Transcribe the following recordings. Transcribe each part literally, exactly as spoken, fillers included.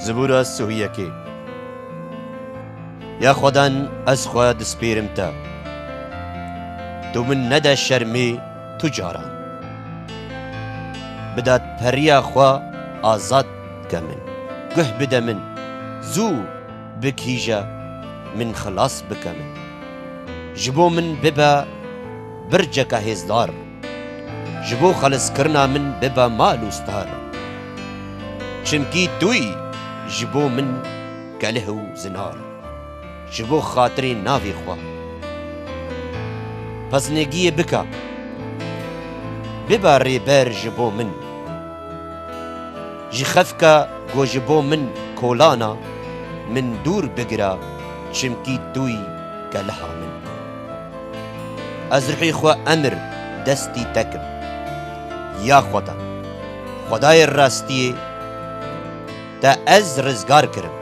Zibûra sihî yekê. Ya Xwedan, ez xwe dispêrim te. Tu min nede şermê tu caran. Bi dadperiya xwe azad ke min. Guh bide min. Zû bigihîje min, xilas bike min. Ji bo min bibe birceke hêzdar. Ji bo xeliskirina min bibe mal û star. Çimkî tu yî ji bo min kelih û zinar. Ji bo xatirê navê xwe peznêgiyê bike. Bibe rêber ji bo min. Ji xefka ku ji bo min kolana, min dûr bigire, çimkî tu yî keliha min. Ez ruhê xwe emir destî te kim. Ya Xweda, Xwedayê rastiyê, te ez rizgar kirim.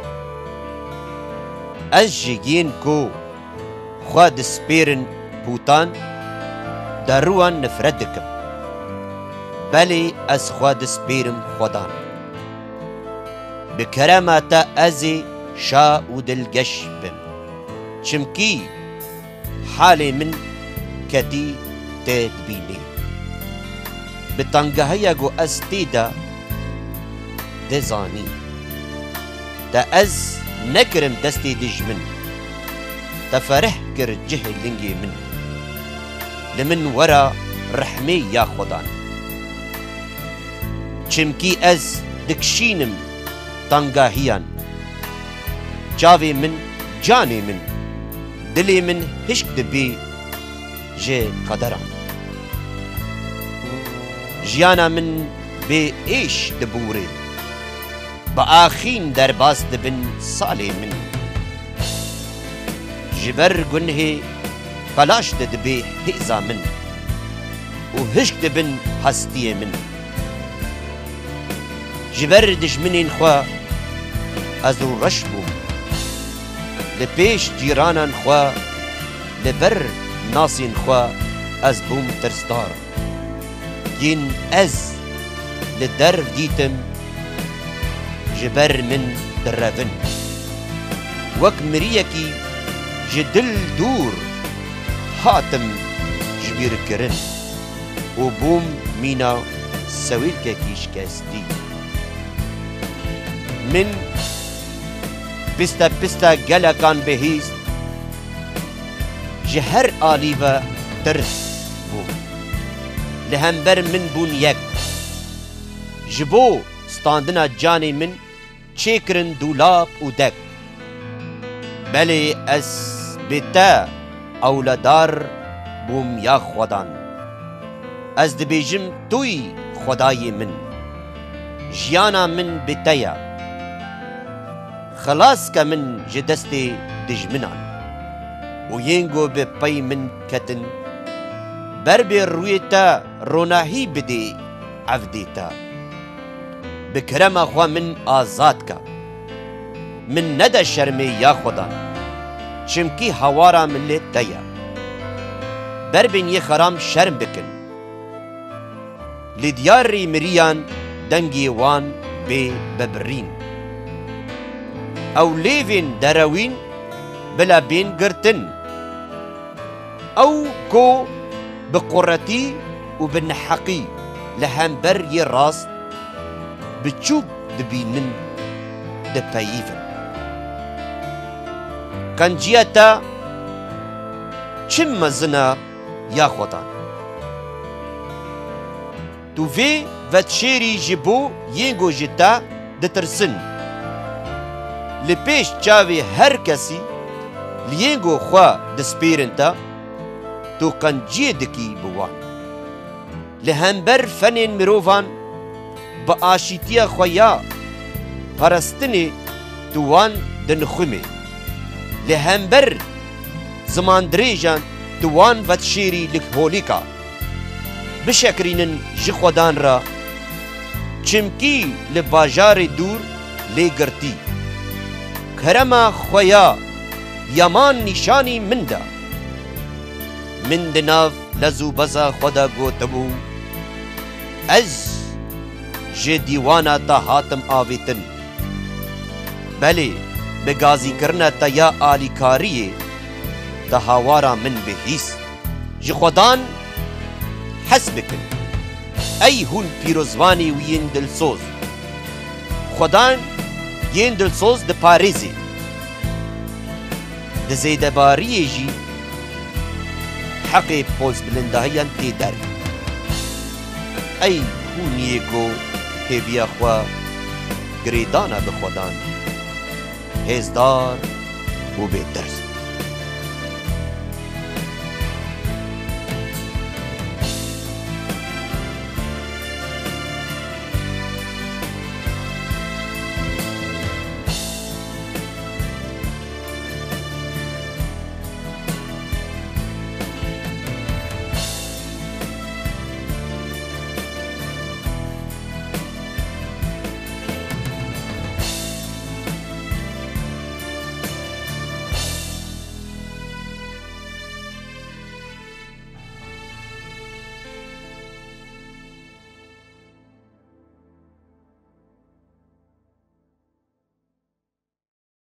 Ez ji yên ku xwe dispêrin pûtan, derû wan nifret dikim. Belê ez xwe dispêrim Xwedan. Bi kerema te ez ê şa û dilgeş bim. Çimkî halê min ketî te dibînî. Bi tangehiya ku ez tê de dizanî. Te ez nekirim destê dijmin. Te fereh kir cihê lingê min. Li min were rehmê ya Xwedan. Çimkî ez dikişînim tangahiyan. Çavê min, canê min, dilê min hişk dibî ji qederan. Jiyana min bê êş dibûrê. Bi axîn derbas dibin salê min. Ji ber gunhê pelaş de dibe hêza min û hişk dibin hestiyê min. Ji ber dijminên xwe ez rûreş bûm. Li pêş cîranan xwe, li ber nasên xwe ez bûm tirsdar. Yên ez li derv dîtim, ji ber min direvin. Wek miriyekî ji dil dûr hatim jibîrkirin û bûm mîna sewîlkekî şikestî. Min piste piste gelekan bihîst, ji her alî ve tirs bû. Li hember min bûn yek. Ji bo standina canê min çêkirin dûlab û dek. Belê ez bi te ewledar bûm ya Xwedan. Ez dibêjim tu yî Xwedayê min. Jiyana min bi te ye. Xilas ke min ji destê dijminan û yên ku bi pey min ketin, ber bê rûyê te ronahî bidê evdê te. Bi kerema xwe min azad ke. Min nede şermê ya Xwedan, çimkî hawara min li te ye. Ber bên yê xeram şerm bikin. Li diyarê miriyan dengê wan bê bibirîn. Ew lêvên derewîn bila bên girtin. Ew ku bi quretî û bi neheqî li hember yê rast biçûk dibînin, dipeyivin. Qenciya te çi mezin e ya Xwedan! Tu vê vedşêrî ji bo yên ku ji te ditirsin. Li pêş çavê her kesî li yên ku xwe dispêrin te, tu qenciyê dikî bi wan. Li hember fenên mirovan bi aşîtiya xwe ya parestinê tu wan dinixumê. Li hember zimandirêjan tu wan vedşêrî li holîka. Bişekrînin ji Xwedan re, çimkî li bajarê dûr lê girtî. Kerema xwe ya yaman nîşanî min de. Min di nav lez û beza xwe de gotibû, ez ji dîwana te hatim avêtin. Belê, bi gazîkirina te ya alîkariyê, te hawara min bihîst. Ji Xwedan hez bikin. Ey hûn pîrozvanê wî yên dilsoz! Xwedan yên dilsoz diparêzê. Di zêdebariyê jî heqê pozbilindahiyan tê der. Ey hûn yê ku hêviya xwe girêdana bi Xwedan, hêzdar û bêtirs!